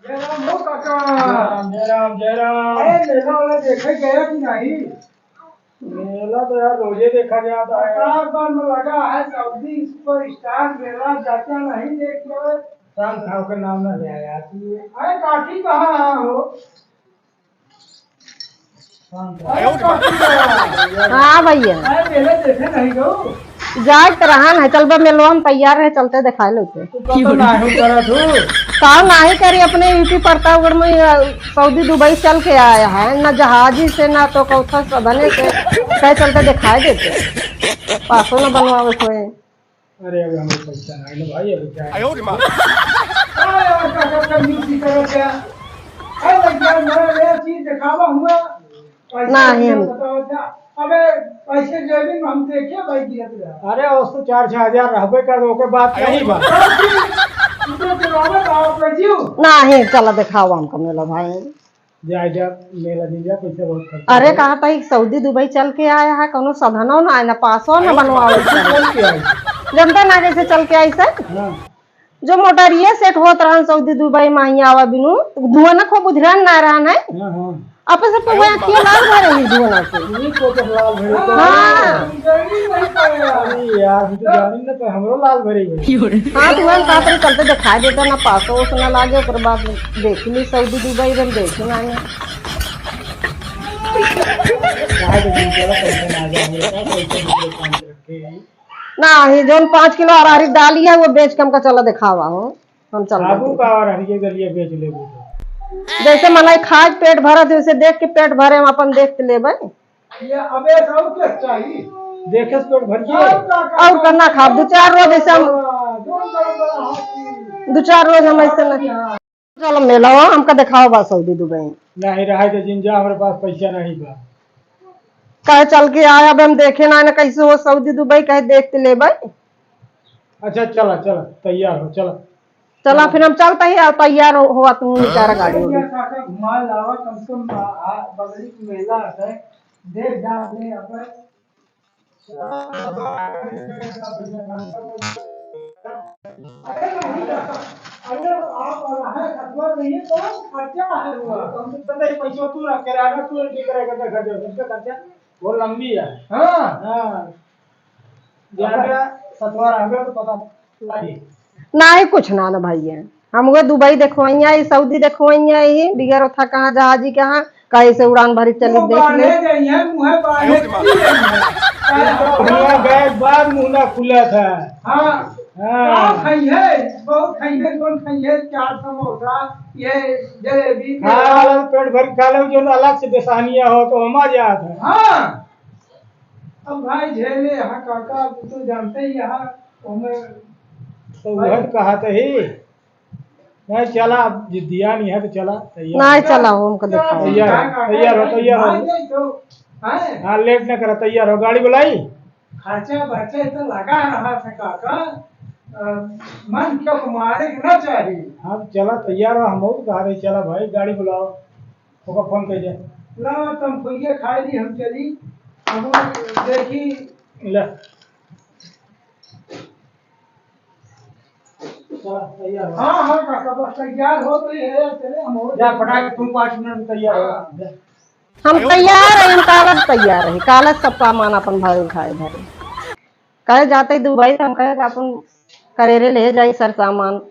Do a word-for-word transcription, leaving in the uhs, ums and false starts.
जय राम हो काका। जय राम, जय राम, जय राम। अरे, मेला वाला देखे गया कि नहीं? मेला तो यार रोजे देखा जाता है। सरकार बंद लगा है, सऊदी सुपरस्टार मेला जाता नहीं देख लो। शांत रहो, के नाम ना ले आया तू। अरे, काठी कहाँ है हो? हाँ भैया। जाए त रहन है, चल बा मेलवा में तैयार रहे, चलते देखाए लेते। तू का तो नाहीं करत हूँ। का नाहीं करी, अपने यूपी प्रतापगढ़ में, अ, सऊदी दुबई चल के आया है, ना जहाजी से, ना तो कौथा सदने से, कहे चलते देखाए देते, पासो ना बनवावे कोई। अरे, अभी हमरे पैसा नाहीं ना भाई, अभी क्या है? अरे, और का, का, का न्यूज़ की तरह क्या? अरे, लग गया, मेरा नया चीज़ दिखावा हुआ। पैसा नाहीं, नहीं हम बताओ क्या? अबे, पैसे जेबी में हम देखे भाई दिया तुझे। अरे, उस तो चार छह हजार रहबे कर, ओके बात नहीं बा। तुझे दिलावे तो आप क्यों? नाहीं, चला दिखावा हमको मेला भाई। जाए जा, मेला दिन जा, पैसा बहुत खर्च अरे, हो। कहा था, एक सऊदी दुबई चल के आया है, कौनो साधनो ना आए, ना पासो ना अरे, बनवावे। चल के आए। जनता ना जैसे चल के आई से। हाँ। जो मोटरिये सेट होत रहन सऊदी दुबई में, हियाँ आवा बिनु, धुआं ना खूब उधरन ना रहन है। हाँ, हाँ। अपन सब तो अरे, वहाँ बा- क्यों लाल भरे ही धुआं से। ये को तो लाल भरे तो हाँ। अरे यार, हम तो जानिन ना, तो हमरो लाल भरे ही। हाँ, तो वहाँ कहा पर चलते दिखाई देता ना, पासो उस ना लागे, ओकर बाद देख ली सऊदी दुबई में, देख ली मैंने। काहे तो जिन चला पैसा ना आ जाए, मेरे पास पैसा दूसरे काम से रखे हैं। ना, ये जौन पाँच किलो अरहरी डाली है, वो बेच के हमका चला दिखावा हो, हम चल आबू देते। का अरहरी के गलिया बेच लेबू तो। जैसे मनई खाए के पेट भरत है, उसे देख के पेट भरे, हम अपन देख के लेबे। ये अबे और क्या चाहिए? देखे से पेट भर गया। और का, का, और का ना खाब, दो चार रोज ऐसे हम, हाँ, दो बड़ा, बड़ा हाथी। दो चार रोज हम ऐसे ना। हाँ। चलो मेला हो, हमका देखाओ बा सऊदी दुबई। नहीं, रहे तो जिन जा, हमरे पास पैसा नहीं बा। कहे चल के आया, अब हम देखे ना, ना कैसे हो सऊदी दुबई, कहे देख के लेबे। अच्छा, चला, चला, तैयार हो, चला। चला, फिर हम चलते ही, आ, तैयार हो, हुआ तुम बेचारा गाड़ी हो गई। काका घुमा लावा, कम से कम आ, आ, बगली की मेला है, देख जा अपने यहाँ पर। अरे नहीं, अरे आप और है, खतवा नहीं है, तो खर्चा है हुआ। हम तो पता ही पैसा तू रख के रहा, तू नहीं करेगा, तो खर्चा, खर्चा, खर्चा, वो लंबी है। हाँ। हाँ। ज्यादा सतवा रहबे तो पता लगी। नाही, कुछ ना, ना भैया, हम वो दुबई देखवइया, ई सऊदी देखवइया, ई बिगर उठा कहाँ जहाजी कहाँ, कहीं से उड़ान भरी चली वो देख ले। बांधे गई है, मुँह बांधे की गई है। इनका मुँह गए के बाद मुँह ना खुला था। हाँ। हाँ। का खइहे? बहुत खइहे, कौन खइहे? चार समोसा, ये जलेबी, खा पेड़ा। लो, पेट भर के खा लो, जो अलग से बेसहनिया हो तो हमार याद है। हाँ। अब भाई झेले यहाँ काका, तू तो जानते ही यहाँ, हमें तो वह तो कहा तो ही। नहीं, चला, अब जिद्दिया नहीं है तो चला, तैयार नहीं, हो। चला, वो हमको दिखाओ। तैयार हो, तैयार हो, तैयार हो। भाई, ये तो, हैं? हाँ, लेट ना करा, तैयार हो, गाड़ी बुलाई। खर्चा बर्चा तो लगा रहा था काका, अ, मन के मारे के ना चाहिए। हाँ, तो चला, तैयार हो, हम बहुत कहा रहे, चला भाई, गाड़ी बुलाओ, ओका फोन कर दे। ला, तुम खुइया खाए ली, हम चली, हम देखी। ले। चला, तैयार हो। हाँ, हाँ, काका, बस तैयार हो तो ये है, चले, हम हो जा, फटाक, तुम पाँच मिनट में तैयार हो। हाँ। जा। हम तैयार है, हम कालस तैयार है, कालस सब सामान अपन भरे उठाए धरे। कहे जाते दुबई, हम कहे कि अपन करेरे ले जाई सर सामान।